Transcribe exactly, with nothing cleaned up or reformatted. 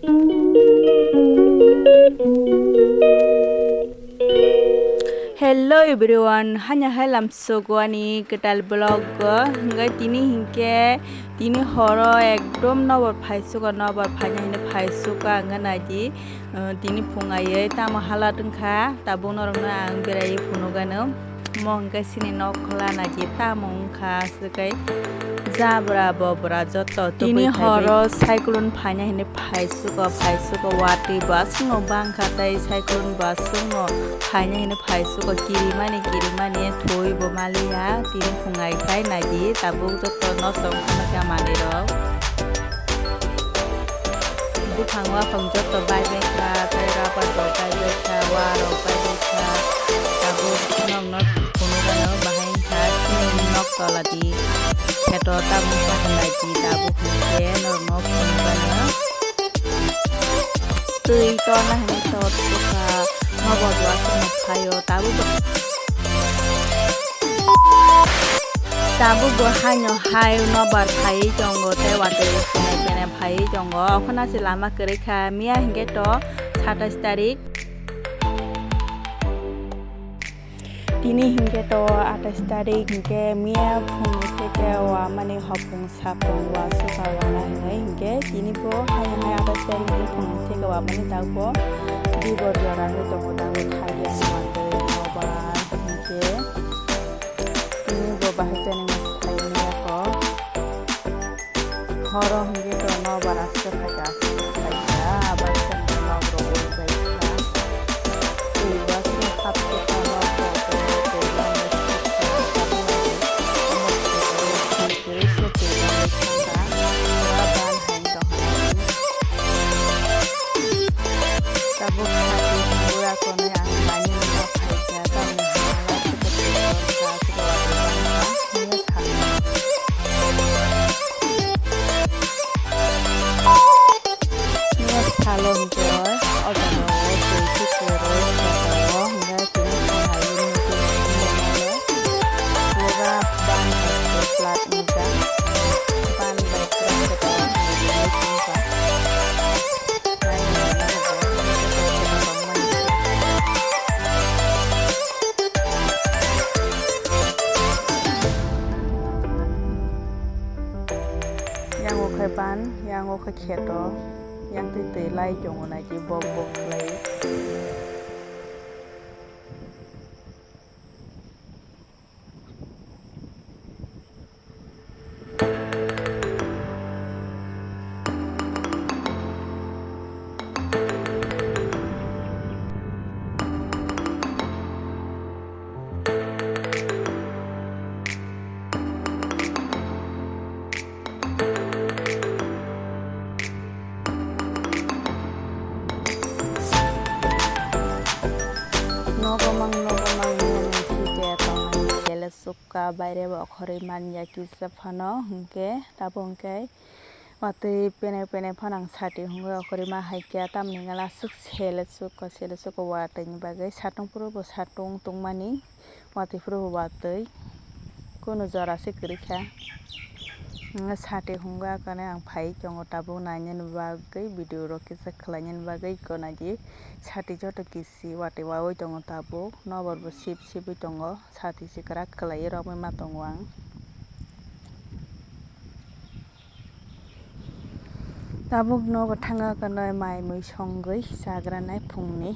Hello everyone, hanya hai lamsogo ani kwtal vlog o. Hingke tini hingke tini horo ekdom nobor phaisogo, nobor phaina hini phaisogo ang naidi. Uh, tini phung ayoi tamo hala tongkha, tabuk norokno ang berai phunukgano. Mo hingke sini nok khwlana je tamo wngkha, aswk kai jabra bobra joto tini tubui phai horo cyclone phaina hini phaisogo, phaisogo watwi bo aswkno bangkha tei cyclone bo aswkno phaina hini phaisogo kirimani, kirimani thwi bo maliya. Tini phung ai khai naidi tabuk joto nosto wngkha manwi rok. Buphang waphang joto bai bai kha, tei rubber rok bai bai kha, wa rok bai bai kha. Tabuk norokno phunukgano bahai wngkha, chini nok tola di. Kheto tabuk bahai nai di, tabuk hwnkhe norokno phunukgano. Twi torna hwnwi tor bwkha, nobo duakheno phaio, tabuk bo. Tabuk bo haino hai nobar phaiwi tongo tei watwi pene pene phaiwi tongo. Okhorno se lama kwrwi kha. Miya hinkhe to satais tarik. Tini hinkhe to atais tarik hinkhe miya phung theke wamani hopung sapung wasukha wana hinwi hinkhe tini bo haino hai atais tarik ni phung theke wamani tabuk bo dibor jora hinwi tongo tabuk thaiya watwi nobar hinkhe. Tini bo bahai chani saimanya kho. Horo hwnkhe to nobar aswk phaikha, aswk phaikha, abar chwng nok rok uribaikha. Twi bo aswk hapsukha nok rok, twi bo aswk phaikha, tabuk twi kwrwi se twi rok thangkha. Pura ban hai wngtong kha. Tabuk kha twi bura konwi ang nainani ma phaikha, tamni hwnba la khe tei twi torkha, tei watwi bangkha, hwnwi sa. Hwnwi salo hwnkhe o jaga o twi khe kwrwi khe tongo, hwnkhai tini hai wngwi tongmani pura ban khe plat wngjak, ban bai pura khe tongo, hwnwi tongkha. Yang o khai ban, yang o khai kheto, yang twi twi lai tongo nai ki bok bok khlai. Nogo mang, nogo mang, nini thike tongnai sele sukha, baire bo okhorwi man ya kisa phano, hinkhe tabuk hinkhe watwi penai penai phano ang sati hwnwi okhorwi ma hai khe, tamni hwnla aswk sele sukha, sele sukha watwi ni bagwi satung phuru bo satung tungmani. Watwi phuru bo watwi kunu jora se kwrwi kha. Sati hwnwi kane ang phai tongo tabuk nainani bagwi video rok kisa khlainani bagwi gana di sati joto kisi watwi wawi tongo tabuk nobor bo sip sipwi tongo sati se kwrak khlaiwi romwi ma tongo ang. Tabuk nogo thanga kano mai mui songwi chagra nai phungni.